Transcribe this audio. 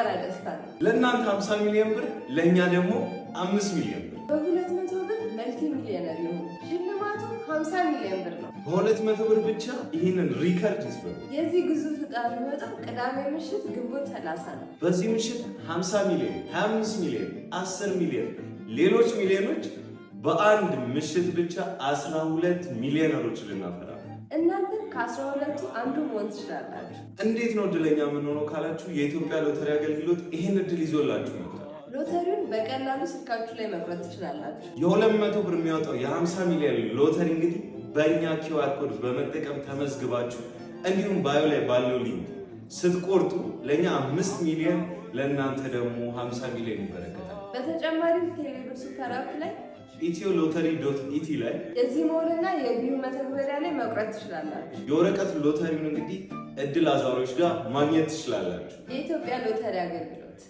የጋራ ደስታ ነው። ለእናንተ 50 ሚሊዮን ብር፣ ለእኛ ደግሞ 5 ሚሊዮን ብር። በ200 ብር multi millionaire ይሁኑ። ሽልማቱ 50 ሚሊዮን ብር ነው። በ200 ብር ብቻ ይህንን record ይስበሩ። የዚህ ግዙፍ ዕጣ የሚወጣው ቅዳሜ ምሽት ግንቦት 30 ነው። በዚህ ምሽት 50 ሚሊዮን፣ 25 ሚሊዮን፣ 10 ሚሊዮን፣ ሌሎች ሚሊዮኖች፣ በአንድ ምሽት ብቻ 12 ሚሊዮነሮች ልናፈራ ነው። እናንተም ከ12ቱ አንዱ መሆን ትችላላችሁ። እንዴት ነው እድለኛ የምንሆነው ካላችሁ፣ የኢትዮጵያ ሎተሪ አገልግሎት ይህን እድል ይዞላችሁ መጥቷል። ሎተሪውን በቀላሉ ስልካችሁ ላይ መቁረጥ ትችላላችሁ። የ200 ብር የሚያወጣው የ50 ሚሊዮን ሎተሪ እንግዲህ በእኛ QR code በመጠቀም ተመዝግባችሁ እንዲሁም bio ላይ ባለው link ስትቆርጡ ለእኛ 5 ሚሊዮን፣ ለእናንተ ደግሞ 50 ሚሊዮን ይበረከታል። በተጨማሪም ቴሌብር super app ላይ፣ ethio lottery.et ላይ፣ የዚህ ሞልና የቢዩ መተግበሪያ ላይ መቁረጥ ትችላላችሁ። የወረቀት ሎተሪውን እንግዲህ እድል አዛሪዎች ጋር ማግኘት ትችላላችሁ። የኢትዮጵያ ሎተሪ አገልግሎት።